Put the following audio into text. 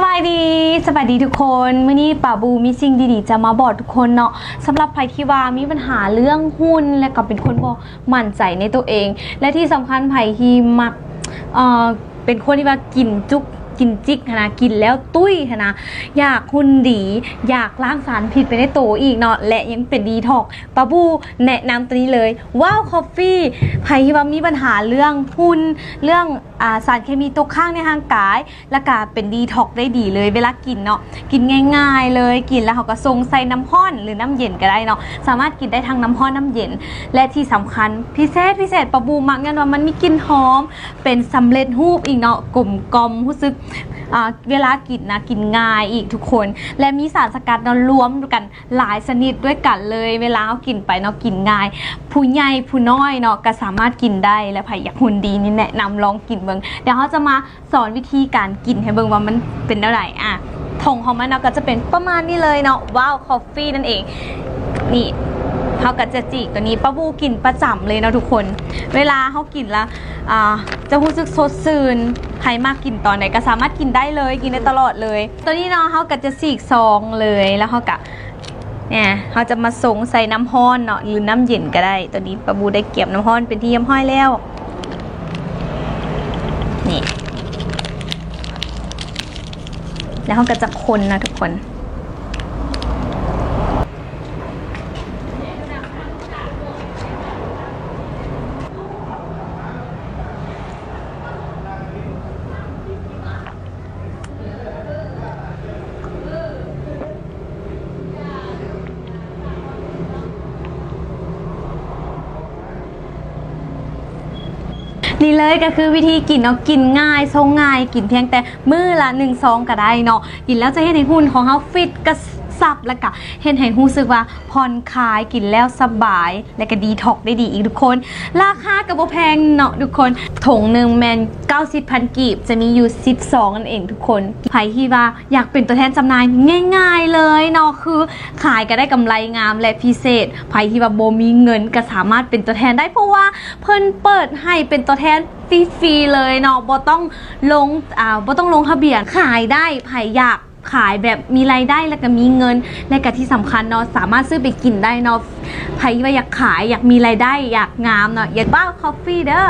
ສະບາຍດີ ສະບາຍດີທຸກຄົນ. ມື້ນີ້ປາບູມີສິ່ງດີໆຈະມາບອກທຸກຄົນເນາະ. ສຳລັບໃຜທີ່ວ່າມີບັນຫາເລື່ອງຫຸ່ນ ແລະກໍເປັນຄົນບໍ່ໝັ້ນໃຈໃນຕົວເອງ ແລະທີ່ສຳຄັນໃຜທີ່ມັກ ເອີ ເປັນຄົນທີ່ວ່າກິນຈຸກກິນຈິກຫັ້ນນະ ກິນແລ້ວຕຸ້ຍຫັ້ນນະ ຢາກຫຸ່ນດີ ຢາກລ້າງສານພິດໄປໃນໂຕອີກເນາະ ແລະຍັງເປັນດີທັອກ ປາບູແນະນຳໂຕນີ້ເລີຍ ວ້າວຄອບຟີ. ໃຜທີ່ວ່າມີບັນຫາເລື່ອງຫຸ່ນ ເລື່ອງ ອາ ສານເຄມີຕົກຄ້າງໃນຮ່າງກາຍ ແລະກະເປັນດີທັອກໄດ້ດີເລີຍ ເວລາກິນເນາະ ກິນງ່າຍໆເລີຍ. ກິນແລ້ວເຮົາກໍຊົງໃສ່ນ້ຳຮ້ອນ ຫຼື ນ້ຳເຢັນກໍໄດ້ເນາະ ສາມາດກິນໄດ້ທັງນ້ຳຮ້ອນ ນ້ຳເຢັນ ແລະທີ່ສຳຄັນ ພິເສດ ພິເສດ ປາບູມັກຍ້ອນວ່າມັນມີກິ່ນຫອມ ເປັນສຳເລັດຮູບອີກເນາະ ກົມກ່ອມ ຮູ້ສຶກ ອາ ເວລາກິນນະ ກິນງ່າຍອີກທຸກຄົນ ແລະມີສານສະກັດເນາະ ລວມກັນ ຫຼາຍຊະນິດດ້ວຍກັນເລີຍ. ເວລາເຮົາກິນໄປເນາະ ກິນງ່າຍ ຜູ້ໃຫຍ່ຜູ້ນ້ອຍເນາະ ກໍສາມາດກິນໄດ້ ແລະໃຜຢາກຫຸ່ນດີນີ້ ແນະນຳລອງກິນເບິ່ງ. ດຽວເຮົາຈະມາສອນວິທີການກິນໃຫ້ເບິ່ງວ່າມັນເປັນແນວໃດ. ອາ ຖົງຂອງມັນເນາະ ກໍຈະເປັນປະມານນີ້ເລີຍເນາະ ວ້າວຄອບຟີນັ້ນເອງ. ນີ້ ເຮົາກໍຈະຈີກຕົວນີ້ ປາບູກິນປະຈຳເລີຍເນາະທຸກຄົນ. ເວລາເຮົາກິນແລ້ວ ອາ ຈະຮູ້ສຶກສົດຊື່ນ ໃຜມັກກິນຕອນໃດກໍສາມາດກິນໄດ້ເລີຍ ກິນໄດ້ຕະຫຼອດເລີຍ. ຕົວນີ້ເນາະ ເຮົາກໍຈະສີກຊອງເລີຍ ແລ້ວເຮົາກໍ ແນ່ ເຮົາຈະມາຊົງໃສ່ນ້ຳຮ້ອນເນາະ ຫຼື ນ້ຳເຢັນກໍໄດ້. ຕອນນີ້ປາບູໄດ້ກຽມນ້ຳຮ້ອນເປັນທີ່ຮຽບຮ້ອຍແລ້ວ ນີ້ ແລ້ວເຮົາກໍຈະຄົນນະທຸກຄົນ. ນີ້ເລີຍກໍຄືວິທີກິນເນາະ ກິນງ່າຍ ຊົງງ່າຍ ກິນພຽງແຕ່ມື້ລະໜຶ່ງຊອງກໍໄດ້ເນາະ. ກິນແລ້ວຈະເຮັດໃຫ້ຫຸ່ນຂອງເຮົາຟິດກະຊັບ ແລ້ວກະເຮັດໃຫ້ຮູ້ສຶກວ່າຜ່ອນຄາຍ ກິນແລ້ວສະບາຍ ແລະກະດີທັອກໄດ້ດີອີກທຸກຄົນ. ລາຄາກໍບໍ່ແພງເນາະທຸກຄົນ ຖົງໜຶ່ງແມ່ນເກົ້າສິບພັນກີບ ຈະມີຢູ່ສິບຊອງນັ້ນເອງທຸກຄົນ. ໃຜທີ່ວ່າຢາກເປັນຕົວແທນຈຳໜ່າຍ ງ່າຍໆເລີຍເນາະ ຄືຂາຍກໍໄດ້ກຳໄລງາມ ແລະພິເສດ ໃຜທີ່ວ່າບໍ່ມີເງິນກໍສາມາດເປັນຕົວແທນໄດ້ ເພາະວ່າເພິ່ນເປີດໃຫ້ເປັນຕົວແທນຟຣີໆເລີຍເນາະ ບໍ່ຕ້ອງລົງ ອາ ບໍ່ຕ້ອງລົງທະບຽນ. ຂາຍໄດ້ ໃຜຢາກ ຂາຍແບບມີລາຍໄດ້ ແລ້ວກໍມີເງິນ ແລະກໍທີ່ສຳຄັນເນາະ ສາມາດຊື້ໄປກິນໄດ້ເນາະ. ໃຜທີ່ວ່າຢາກຂາຍ ຢາກມີລາຍໄດ້ ຢາກງາມເນາະ ຢາກ ວ້າວຄອບຟີເດີ.